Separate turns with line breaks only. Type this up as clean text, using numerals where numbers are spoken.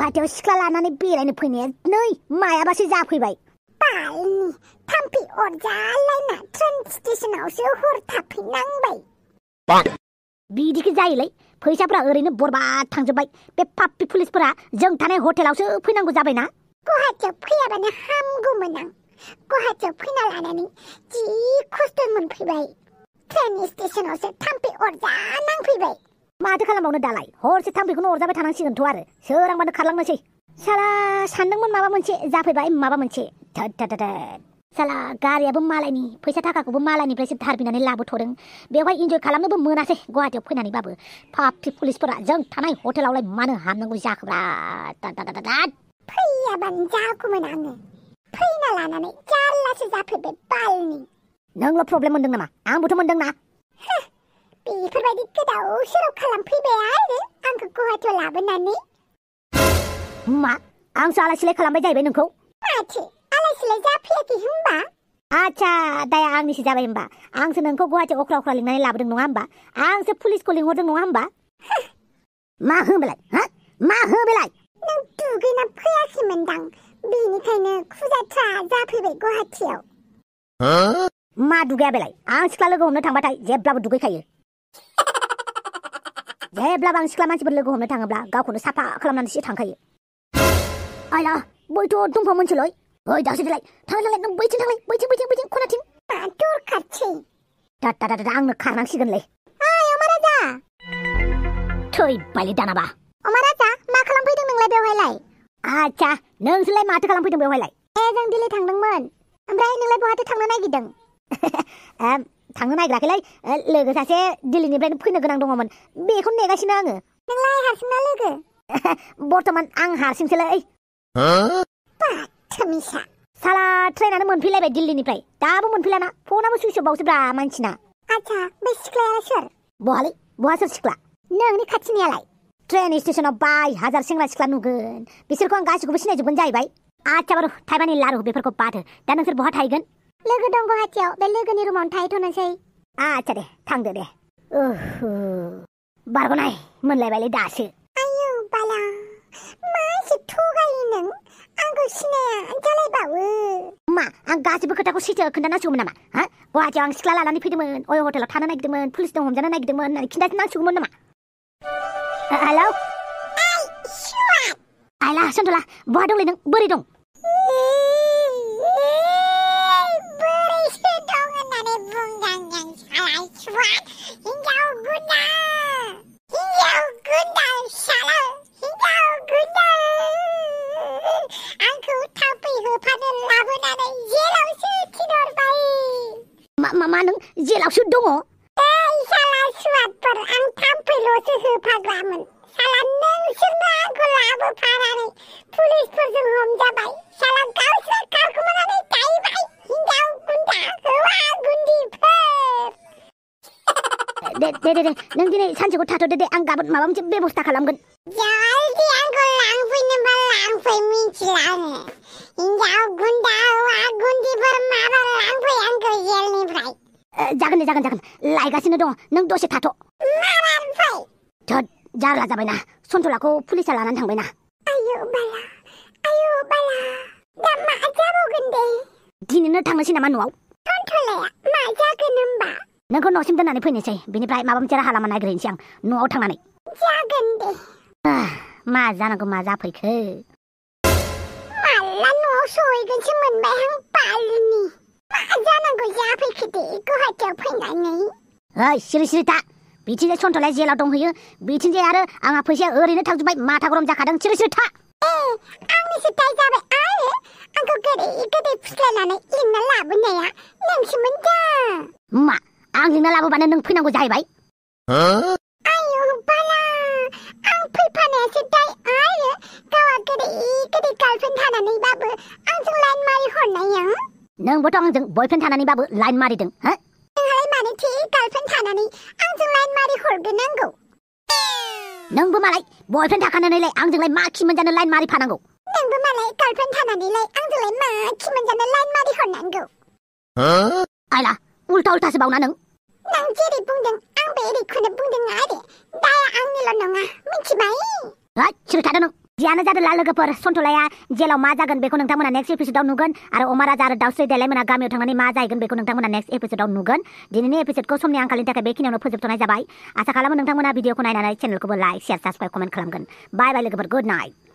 गुवाहाटीयाव सिख्ला लानानै बेरायनो फैनाया नै मायाबासो जाफैबाय।
बालनि थाम्फै अरजालायना ट्रेन स्टेशनावसो हर थाफैनांबाय।
बिदिखो जायोलै फैसाफोरा ओरैनो बरबाद थांजोब्बाय। बे पाप्पि पुलिसफोरा जों थानाय हटेलावसो फैनांगौ जाबायना।
गुवाहाटीयाव फैयाबानो हामगौमोन आं। गुवाहाटीयाव फैना लानानै जि खस्थ' मोनफैबाय। ट्रेन स्टेशनावसो थाम्फै अरजानांफैबाय।
माथो खालामबावनो दालाय हरसे थाम्फैखौनो अरजाबाय थानांसिगोनथ' आरो सोरांबानो खारलांनोसै। साला सानदोंमोन माबा मोनसे जाफैबाय माबा मोनसे साला गारियाबो मालायनि फैसा थाखाखौबो मालायनिफ्रायसो धार बिनानै लाबोथ'दों। बेवहाय इन्जय खालामनोबो मोनासै गुवाहाटीयाव फैनानैबाबो। पाप्पि पुलिसफोरा जों थानाय हटेलावलाय मानो हाबनांगौ जाखोब्रा।
फैयाबानो जागौमोन आङो। फैना लानानै जारलासो जाफैबाय बालनि।
नोंल' प्रब्लेम मोनदों नामा? आंबोथ' मोनदोंना।
बेफोरबायदि गोदाव सोराव खालामफैबाय आरो आंखौ गुवाहाटीयाव लाबोनानै।
मा आंसो आलाय सिलाय खालामबाय जाहैबाय नोंखौ?
माथो आलाय सिलाय जाफैयाखै होनबा?
आच्छा दाया आंनिसो जाबाय होनबा। आंसो नोंखौ गुवाहाटीयाव अख्रा अख्रा लिंनानै लाबोदों नङा होनबा? आंसो पुलिसखौ लिंहरदों नङा होनबा? मा बेलाय मा बेलाय?
नों दुगैना फैयाखैमोनदां, बेनिखायनो खुजाथ्रा जाफैबाय गुवाहाटीयाव।
मा दुगैया बेलाय? आं सिख्ला लोगो हमनो थांबाथाय जेब्लाबो दुगैखायो। जेब्लाबो आं सिख्ला मानसिफोर लोगो हमनो थाङोब्ला गावखौनो साफा खालामनानैसो थांखायो। आयला बैथ' दंफां मोनसेलै। ओइ दावसो देलाय थांलाय नों बैथिं थांलाय बैथिं खनाथिं।
मा दरखारसै?
आंनो खारनांसिगोनलै।
अमा राजा।
थैबायलै दानाबा।
अमा राजा मा खालामफैदों नोंलाय बेवहायलाय?
आच्छा नोंसोरलाय माथो खालामफैदों बेवहायलाय?
जों दिल्ली थांदोंमोन। ओमफ्राय नोंलाय बहाथो थांनो नागिरदों?
थांनो नागिराखैलै, लोगो सासे दिल्लीनिफ्रायनो फैनो गोनां दङमोन, बेखौनो नेगासिनो आङो।
नोंलाय हारसिंना लोगो?
बर्थमान आं हारसिंसोलै।
बाथमिसा।
साला ट्रेनानो मोनफैलायबाय दिल्लीनिफ्राय, दाबो मोनफैलाना। फनाबो सुइस अफ बावसोब्रा मानसिना।
आच्छा बे सिख्लाया सोर?
बहालै बहा सोर सिख्ला?
नोंनि खाथिनियालाय?
ट्रेन स्टेशनाव 2000 सेंग्रा सिख्ला नुगोन, बिसोरखौ आं गासिखौबो सिनायजोबगोन जाहैबाय। आच्छा बारु थाइबानि लारु बेफोरखौ बादो। दा नोंसोर बहा थाहैगोन?
लोगो दं गुवाहाटीयाव, बे लोगोनि रुमावनो थाहैथ'नोसै।
आच्छा दे थांदो दे। बारग'नाय मोनलायबायलै दासो।
आयौ बाला मा एसे थगायो नों? आंखौ सिनाया जालायबावो।
मा आं गासिबो खोथाखौ सैथो खोन्थानांसिगौमोन नामा? गुवाहाटीयाव आं सिख्ला लानानै फैदोंमोन, अय हटेलाव थानो नागिरदोंमोन, पुलिसजों हमजानो नागिरदोंमोन होननानै खिन्थानांसिगौमोन नामा? हेलौ आयला सन्थला बहा दंलै नों? बोरै दं?
बोरैसो दं होननानै बुंदां आं साला सुवाद हिन्जाव गुन्दा साला हिन्जाव गुन्दा आंखौ थाम्फै होफानो लाबोनानै जेलावसो थिनहरबाय।
मा नों जेलावसो दङ?
साला सुवादफोर आं थाम्फैल'सो होफाग्रामोन। साला नोंसोरनो आंखौ लाबोफानानै पुलिसफोरजों हमजाबाय। साला गावसोर खारखुमानानै थाहैबाय। हिन्जाव गुन्दा हौवा गुन्दिफोर।
दे नों दिनै सानसेखौ थाथ'दो दे, आं गाबोन माबा मोनसे बेबस्था खालामगोन।
जल्दि आंखौ लांफैनोबा लांफै मिथिला आङो। हिन्जाव गुन्दा हौवा गुन्दिफोर माबा लांफै आंखौ जेलनिफ्राय।
जागोन लायगासिनो दङ, नों दसे थाथ'।
माबार फै।
जारला जाबायना, सन्थलाखौ पुलिसा लानानै थांबायना।
आयौ बाला दा मा जाबावगोन दे?
दिनैनो थांनोसै नामा न'आव?
सन्थलाया मा जागोन होमबा?
नोंखौ न'सिम दोननानै फैनोसै, बेनिफ्राय माबा मोनसे राहा लामा नागिरहैनोसै आं न'आव थांनानै।
जागोन दे।
मा जानांगौ मा जाफैखो?
माला न'आव सहैगोनसो मोनबाय आं बालनि। मा जानांगौ जाफैखो दे गुवाहाटीयाव फैनानै?
सिरि था। बिथिंजाय सन्थलाया जेलाव दंहैयो, बिथिंजाय आरो आंहा फैसाया ओरैनो थांजोब्बाय, माथा गरम जाखादों। सिरि था।
आंनिसो दाय जाबाय आरो आंखौ गोदै फुस्लायनानै लिंना लाबोनाया नोंसोमोन दा।
मा आं लिंना लाबोबानो नों फैनांगौ जाहैबाय?
आयौ बाला आं फैफानायासो दाय आरो गावहा गोदै गार्लफ्रेन्ड थानानैबाबो आंजों लाइन मारि हरनाया।
नोंबोथ' आंजों बयफ्रेन्ड थानानैबाबो लाइन मारिदों।
नोंहालाय मानोथो गार्लफ्रेन्ड थानानै आंजों लाइन मारि हरग्रोनांगौ?
नोंबो मालाय बयफ्रेन्ड थाखानानैलाय आंजोंलाय मा खि मोनजानो लाइन मारिफानांगौ?
नोंबो मालाय गार्लफ्रेन्ड थानानैलाय आंजोंलाय मा खि मोनजानो लाइन मारि हरनांगौ?
आयला उल्थासो बावना नों
जेरै बुंदों आंबो एरैखौनो बुंदों आरो दाया आंनिल' नङा मिथिबाय?
सिरि थादो नों। जियानो जादोला लोगोफोर सन्थलाया जेलाव मा जागोन बेखौ नोंथांमोना नेक्स्ट एपिसोडाव नुगोन आरो अमा राजा आरो दाउस्रि देलायमोना गामियाव थांनानै मा जाहैगोन बेखौ नोंथांमोना नेक्स्ट एपिसोडाव नुगोन दिनैनि एपिसोडखौ समनि आंखालनि थाखाय बेखिनियावनो फोजोबथ'नाय जाबाय आसा खालामो नोंथांमोना भिडिअखौ नायनानै चेनेलखौबो लाइक शेयार साबस्क्राइब कमेन्ट खालामगोन बाय बाय लोगोफोर गुड नाइट